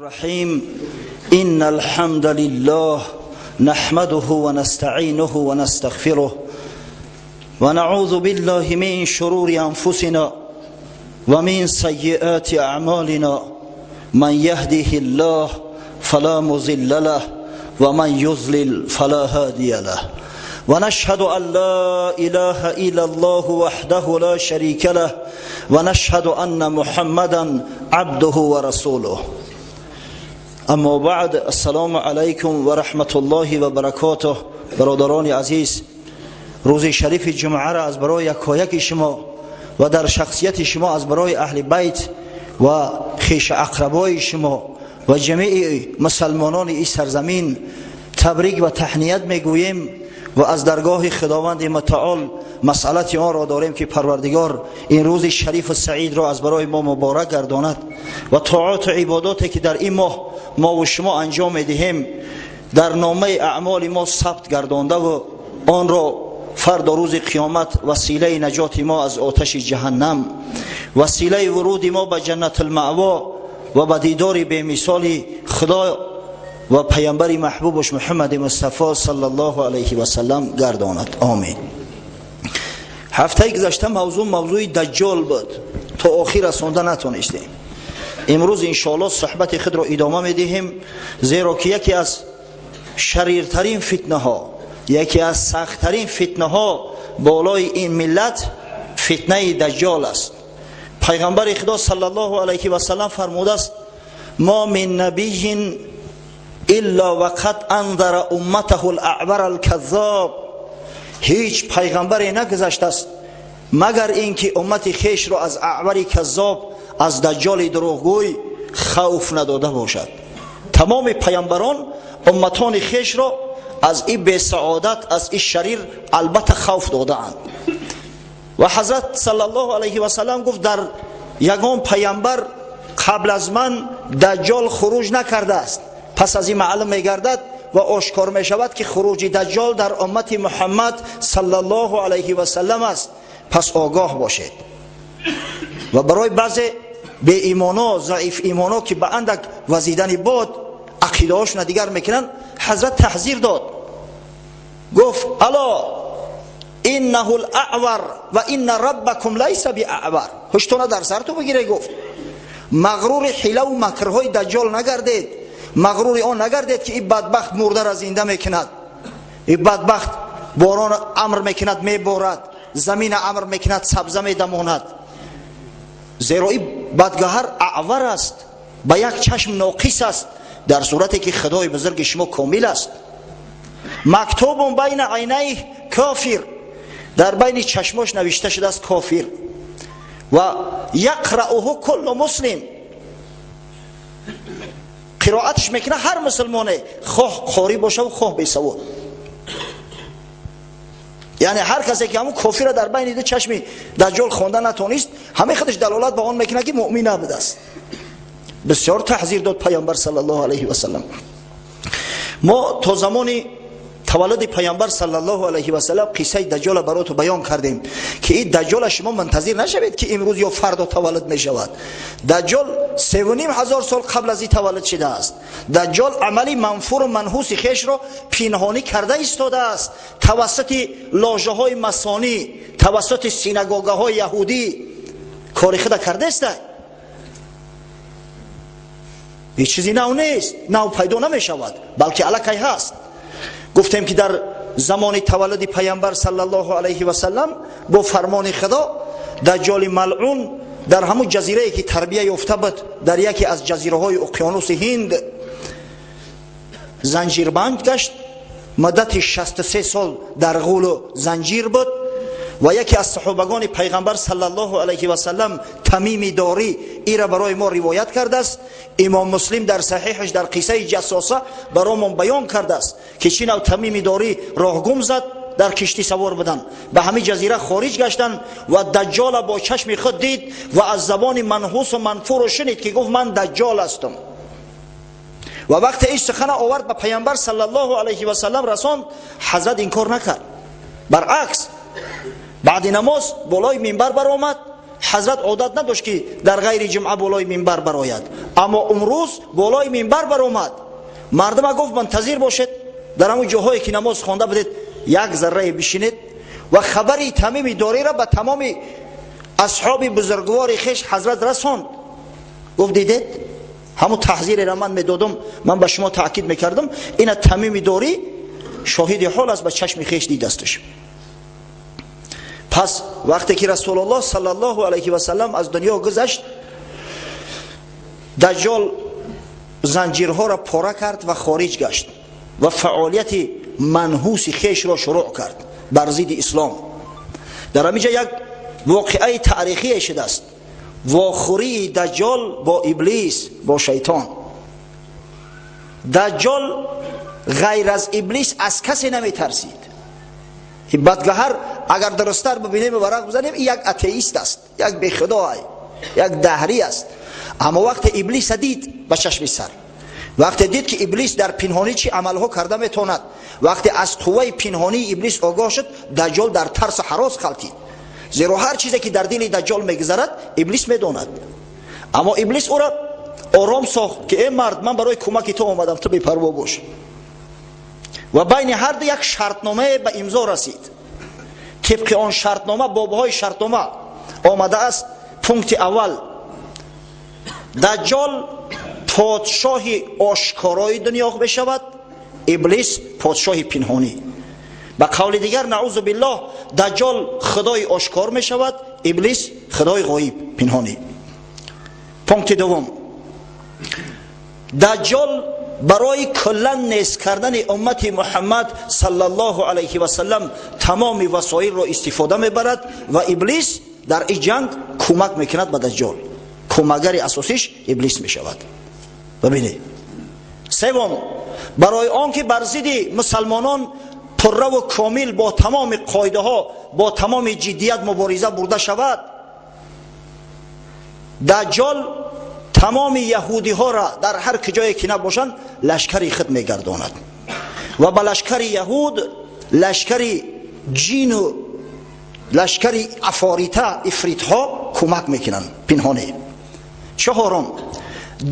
الرحیم ان الحمد لله نحمده ونستعینه ونستغفره ونعوذ بالله من شرور انفسنا ومن سیئات اعمالنا من يهده الله فلا مضل له ومن يضلل فلا هادي له ونشهد أن لا إله إلا الله وحده لا شريك له ونشهد أن محمدا عبده ورسوله اما بعد السلام علیکم و رحمت الله و برکاته. برادران عزیز، روز شریف جمعه را از برای یکایک شما و در شخصیت شما از برای اهل بیت و خویش اقربای شما و جمیع مسلمانان این سرزمین تبریک و تهنیت میگوییم و از درگاه خداوند متعال مسئلت آن را داریم که پروردگار این روز شریف و سعید را از برای ما مبارک گرداند و طاعات و عباداتی که در این ماه ما و شما انجام میدهیم در نامه اعمال ما ثبت گردانده و آن را فردا روز قیامت وسیله نجات ما از آتش جهنم، وسیله ورود ما به جنت المأوا و به دیدار بی‌مثال خدا و پیامبر محبوبش محمد مصطفی صلی الله علیه و سلم گرداند. آمین. هفته گذشته موضوع دجال بود، تا آخر رسانده نتونستیم. امروز انشاءالله صحبت خود را ادامه میدهیم، زیرا که یکی از شریرترین فتنه ها، یکی از سختترین فتنه ها بالای این ملت فتنه دجال است. پیغمبر خدا صلی الله علیه و سلم فرموده است: ما من نبی الا وقد انذر امته الاعور الكذاب. هیچ پیغمبری نگذشته است مگر اینکه امت خیش را از اعور کذاب، از دجال دروغگوی خوف نداده باشد. تمام پیامبران امتان خیش را از این بی‌سعادت، از این شریر البته خوف داده‌اند. و حضرت صلی الله علیه و سلم گفت در یگان پیامبر قبل از من دجال خروج نکرده است. پس از این معلوم میگردد و آشکار میشود که خروج دجال در امت محمد صلی الله علیه و سلم است. پس آگاه باشید. و برای بعض بی ایمانا، ضعیف ایمانا که به اندک وزیدن باد عقیده هاشون دیگر میکنن، حضرت تحذیر داد، گفت: الا انه الاعور و ان ربکم لیس باعور. هشتونه در سر تو بگیره. گفت مغرور حیله و مکرهای دجال نگردید، مغرور آن نگردید که این بدبخت مرده را زنده میکند، این بدبخت باران امر میکند میبارد، زمین امر میکند سبزه میدماند. زیرا این بدگهر اعور است، به یک چشم ناقص است، در صورتی که خدای بزرگ شما کامل است. مکتوب بین عینیه کافر، در بین چشماش نوشته شده است کافر. و یقرأه کل مسلم، قرائتش میکنه هر مسلمانه، خواه قاری باشه و خواه بیسواد. یعنی هر کسی که همون کافر را در بین دو چشمی دجال خوانده نتونست، همه خودش دلالت به آن میکنه که مؤمن نبوده است. بسیار تحذیر داد پیامبر صلی الله علیه و سلم. ما تا زمانی تولد پیامبر صلی الله علیه و سلم قصه دجال براتون بیان کردیم که این دجال شما منتظر نشوید که امروز یا فردا تولد می شود. دجال 3,500 سال قبل از این تولد شده است. دجال عملی منفور و منحوس خیش را پنهانی کرده ایستاده است، توسط لاژه های مسانی، توسط سینگوگه های یهودی کار خود کرده است. هیچ چیزی نو نیست، نو پیدا نمی شود، بلکه الکی هست. گفتیم که در زمان تولد پیامبر صلی الله علیه و سلم با فرمان خدا دجال ملعون در همون جزیره که تربیه یافته بود، در یکی از جزیره های اقیانوس هند زنجیربند گشت، مدت 63 سال در غول و زنجیر بود. و یکی از صحابگان پیغمبر صلی الله علیه و سلم تمیم داری ای را برای ما روایت کرده است. امام مسلم در صحیحش در قصه جساسه برامون بیان کرده است که چی نوع تمیم داری راه گم زد، در کشتی سوار بودن، به همه جزیره خارج گشتن و دجال با چشم خود دید و از زبان منحوس و منفور شنید که گفت من دجال هستم. و وقتی این سخن آورد به پیامبر صلی الله علیه و سلم رساند، حضرت انکار نکرد، برعکس بعد نماز بالای منبر برآمد، Ҳазрат одат надошт, ки дар ғайри ҷумъа болои минбар барояд, аммо умрӯз болои минбар баромад. Мардума гуфт: мунтазир бошед, дар ҳамон ҷоҳое ки намоз хонда будед, як заррае бишинед. Ва хабари Тамими Дориро ба тамоми асҳоби бузургвори хеш ҳазрат расонд. Гуфт: дидед, ҳамун таҳзиреро ман медодам, ман ба шумо таъкид мекардам, ина Тамими Дорӣ шоҳиди ҳол аст, ба чашми хеш дидасташ. Пас вақте ки Расулуллоҳ саллаллоҳу алайҳи васаллам аз дунё гузашт, Даҷҷол занҷирҳоро пора кард ва хориҷ гашт ва фаъолияти манҳуси хешро шурӯъ кард бар зидди ислом. Дар ҳаминҷа як воқеаи таърихие шудааст: вохӯрии Даҷҷол бо Иблис, бо шайтон. Даҷҷол ғайр аз Иблис аз касе наметарсид. Бадгаҳар, агар дурусттар бибинем, варақ бизанем, як атеист аст, як бехудой, як даҳрӣ аст. Аммо вақте Иблиса дид ба чашми сар, вақте дид, ки Иблис дар пинҳонӣ чӣ амалҳо карда метавонад, вақте аз қувваи пинҳонии Иблис огоҳ шуд, Даҷҷол дар тарсу ҳарос ғалтид, зеро ҳар чизе ки дар дили Даҷҷол мегузарад, Иблис медонад. Аммо Иблис ӯро ором сохт, ки э мард, ман барои кӯмаки ту омадам, ту бепарво бош. Ва байни ҳар ду як шартномае ба имзо расид. Тибқи он шартнома, бобҳои шартнома омадааст: пункти аввал, Даҷҷол подшоҳи ошкорои дунё мешавад, Иблис подшоҳи пинҳонӣ. Ба қавли дигар, наузу биллоҳ, Даҷҷол худои ошкор мешавад, Иблис худои ғоиб, пинҳонӣ. Пункти дуввум, Даҷҷол барои куллан нест кардани уммати Муҳаммад саллаллоҳу алайҳи васаллам тамоми васоилро истифода мебарад ва Иблис дар ин ҷанг кӯмак мекунад ба Даҷҷол, кӯмакгари асосиш Иблис мешавад. Бибинед. Севум, барои он ки бар зидди мусалмонон пурраву комил, бо тамоми қоидаҳо, бо тамоми ҷиддият мубориза бурда шавад, Даҷҷол тамоми яҳудиҳоро дар ҳар куҷое ки набошанд, лашкари худ мегардонад ва ба лашкари яҳуд лашкари ҷину лашкари афорита, ифритҳо кӯмак мекунанд пинҳонӣ. Чаҳорум,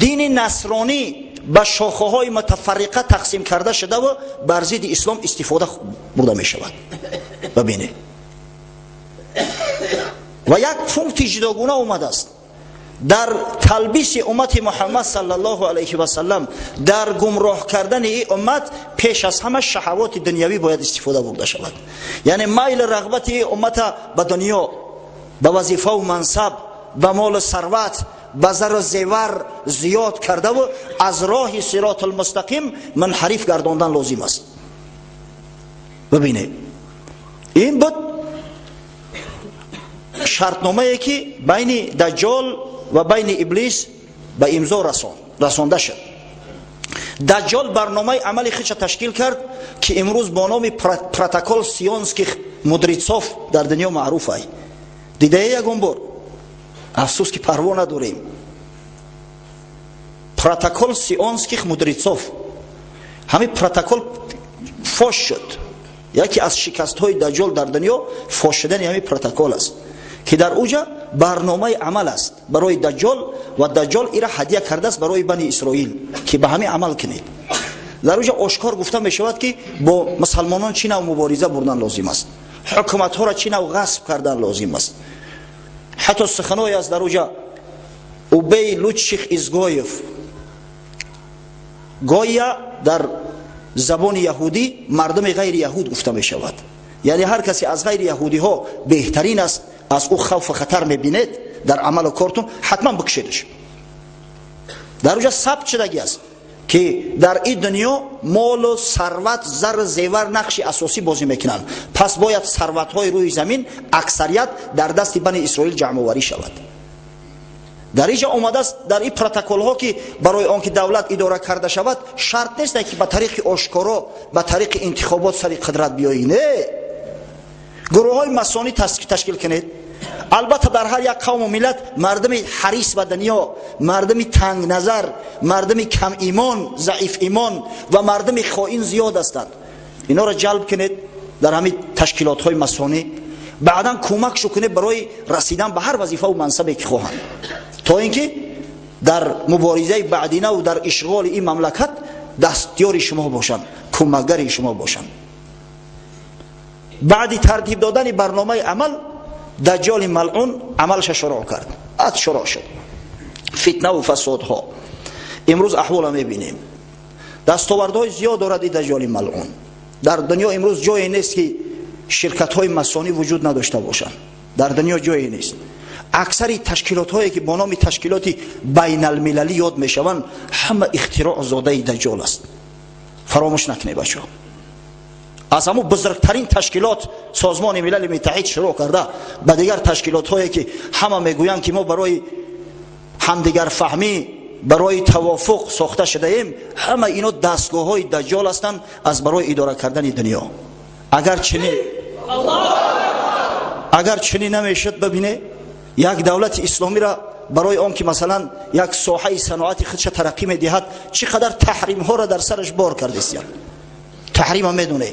дини насронӣ ба шохаҳои мутафарриқа тақсим карда шудаву бар зидди ислом истифода бурда мешавад. Бибинед. Ва як пункти ҷудогуна омадааст: дар талбиси уммати Муҳаммад саллаллоҳу алайҳи васаллам, дар гумроҳ кардани ин уммат пеш аз ҳама шаҳавоти дунявӣ бояд истифода бурда шавад, яъне майл, рағбати ин уммата ба дунё, ба вазифаву мансаб, ба молу сарват, ба зару зевар зиёд кардаву аз роҳи сиротулмустақим мунҳариф гардондан лозим аст. Бибинед, ин буд шартномае, ки байни Даҷҷол ва байни Иблис ба имзо расонда шуд. Даҷҷол барномаи амали худша ташкил кард, ки имрӯз бо номи протокол сионских мудрецов дар дунё маъруф ай. Дидае ягон бор? Афсӯс, ки парво надорем. Протокол сионских мудрецов, ҳамин протокол фош шуд. Яке аз шикастҳои Даҷҷол дар дунё фош шудани ҳамин протокол аст, ки дар уҷа барномаи амал аст барои Даҷҷол ва Даҷҷол ира ҳадя кардааст барои Бани Исроил, ки ба ҳамин амал кунед. Дар уҷа ошкор гуфта мешавад, ки бо мусалмонон чӣ нав мубориза бурдан лозим аст, ҳукуматҳоро чӣ нав ғасб кардан лозим аст. Ҳатто суханое аст дар уҷа: «Убей лучших изгоев». Гоя дар забони яҳудӣ мардуми ғайри яҳуд гуфта мешавад, яъне ҳар касе аз ғайри яҳудиҳо беҳтарин аст, аз ӯ хавфу хатар мебинед дар амалу кортун, ҳатман бикушедаш. Дар уҷа сабт шудагӣ аст, ки дар ин дунё молу сарват, зару зевар нақши асосӣ бозӣ мекунанд, пас бояд сарватҳои рӯи замин аксарият дар дасти Бани Исроил ҷамъоварӣ шавад. Дар инҷа омадааст, дар ин протоколҳо, ки барои он ки давлат идора карда шавад, шарт нест, ки ба тариқи ошкоро, ба тариқи интихобот сари қудрат биёӣ. Не, гурӯҳҳои масонӣ ташкил кунед. Албатта, дар ҳар як қавму миллат мардуми ҳарис ба дунё, мардуми тангназар, мардуми камимон, заиф имон ва мардуми хоин зиёд ҳастанд. Инҳоро ҷалб кунед дар ҳамин ташкилотҳои масонӣ. Баъдан кӯмакшо кунед барои расидан ба ҳар вазифаву мансабе ки хоҳанд, то ин ки дар муборизаи баъдинаву дар ишғоли ин мамлакат дастёри шумо бошанд, кӯмакгари шумо бошанд. Баъди тартиб додани барномаи амал, Даҷҷоли малъун амалша шурӯъ кард. Ад шурӯъ шуд фитнаву фасодҳо. Имрӯз аҳвола мебинем, дастовардҳои зиёд дорад и Даҷҷоли малъун. Дар дунё имрӯз ҷое нест, ки ширкатҳои масонӣ вуҷуд надошта бошанд. Дар дунё ҷое нест. Аксари ташкилотҳое, ки бо номи ташкилоти байналмилалӣ ёд мешаванд, ҳама ихтироъ зодаи Даҷҷол аст. Фаромӯш накунед, бачаҳо, аз ҳамун бузургтарин ташкилот, Созмони Милали Муттаҳид, шурӯъ карда ба дигар ташкилотҳое, ки ҳама мегӯянд, ки мо барои ҳамдигарфаҳмӣ, барои тавофуқ сохта шудаем, ҳама ино дастгоҳҳои Даҷҷол ҳастанд аз барои идора кардани дунё. Агар чунин намешуд, бибине, як давлати исломиро барои он ки, масалан, як соҳаи саноати худша тараққӣ медиҳад, чӣ қадар таҳримҳоро дар сараш бор кардистиян. Таҳрима медоне,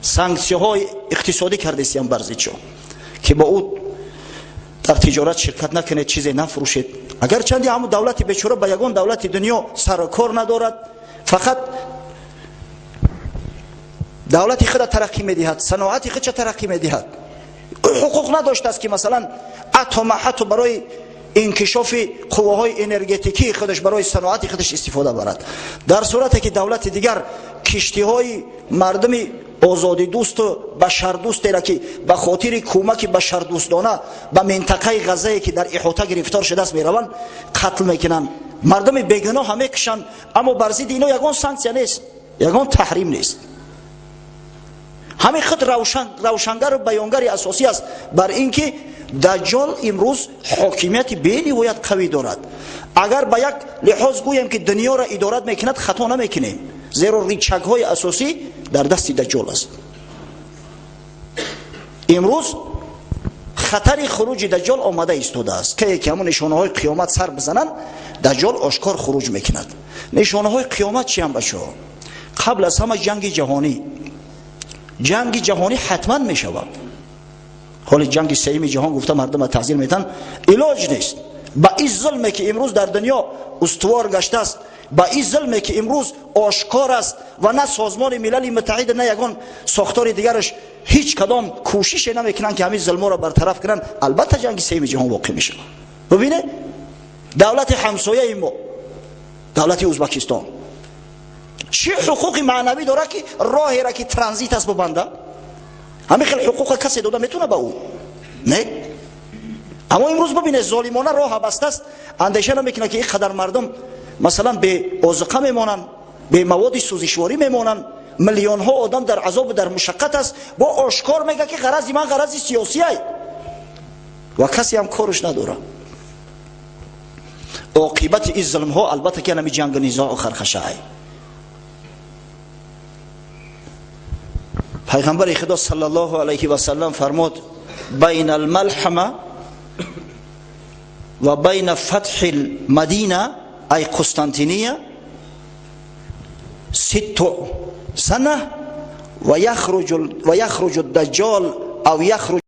санксияҳои иқтисодӣ кардистиян бар зидшо, ки бо ӯ дар тиҷорат ширкат накунед, чизе нафурӯшед. Агарчанди ҳамун давлати бечора ба ягон давлати дунё сарукор надорад, фақат давлати худа тараққӣ медиҳад, саноати худша тараққӣ медиҳад, ҳуқуқ надоштааст, ки, масалан, атома ҳатто барои инкишофи қувваҳои энергетикии худаш, барои саноати худаш истифода барад. Дар сурате ки давлати дигар киштиҳои мардуми озодидӯсту башардӯстера, ки ба хотири кӯмаки башардӯстона ба минтақаи Ғаззае, ки дар иҳота гирифтор шудааст, мераванд, қатл мекунанд, мардуми бегуноҳа мекушанд, аммо бар зидди ино ягон санксия нест, ягон таҳрим нест. Ҳамин худ равшангару баёнгари асосӣ аст бар ин ки Даҷҷол имрӯз ҳокимияти бениҳоят қавӣ дорад. Агар ба як лиҳоз гӯем, ки дунёро идорат мекунад, хато намекунем, зеро рычагҳои асосӣ дар дасти Даҷҷол аст. Имрӯз хатари хуруҷи Даҷҷол омада истодааст. Кае ки ҳамон нишонаҳои қиёмат сар бизананд, Даҷҷол ошкор хуруҷ мекунад. Нишонаҳои қиёмат чиям, бачаҳо? Қабл аз ҳама ҷанги ҷаҳонӣ. Ҷанги ҷаҳонӣ ҳатман мешавад. Ҳоли ҷанги сеюми ҷаҳон гуфта мардума таҳзир метан, илоҷ нест. Ба ин зулме, ки имрӯз дар дунё устувор гаштааст, ба ин зулме, ки имрӯз ошкор аст ва на Созмони Милали Муттаҳид, на ягон сохтори дигараш ҳеҷ кадом кӯшише намекунанд, ки ҳамин зулморо бартараф кунанд, албатта ҷанги сеюми ҷаҳон воқеъ мешавад. Бибине, давлати ҳамсояи мо, давлати Ӯзбекистон, чӣ ҳуқуқи маънавӣ дорад, ки роҳера, ки транзит аст, бубанда? Ҳамин хел ҳуқуқа касе дода метавона ба ӯ? Не. Аммо имрӯз бибине, золимона роҳа бастааст, андеша намекунад, ки ин қадар мардум, масалан, беозуқа мемонанд, бемаводи сӯзишворӣ мемонанд, миллионҳо одам дар азобу дар мушаққат аст. Бо ошкор мега, ки ғарази ман ғарази сиёсиай, ва касе ҳам корш надорад. Оқибати ин зулмҳо, албатта, ки ҳами ҷангу низоу хархашаай. Пайғамбари Худо саллаллоҳу алайҳи васаллам фармуд: байна алмалҳама ва байна фатҳи лмадина, ай Қустантиния, ситту сана ва яхруҷу даҷҷол ав яхруҷ.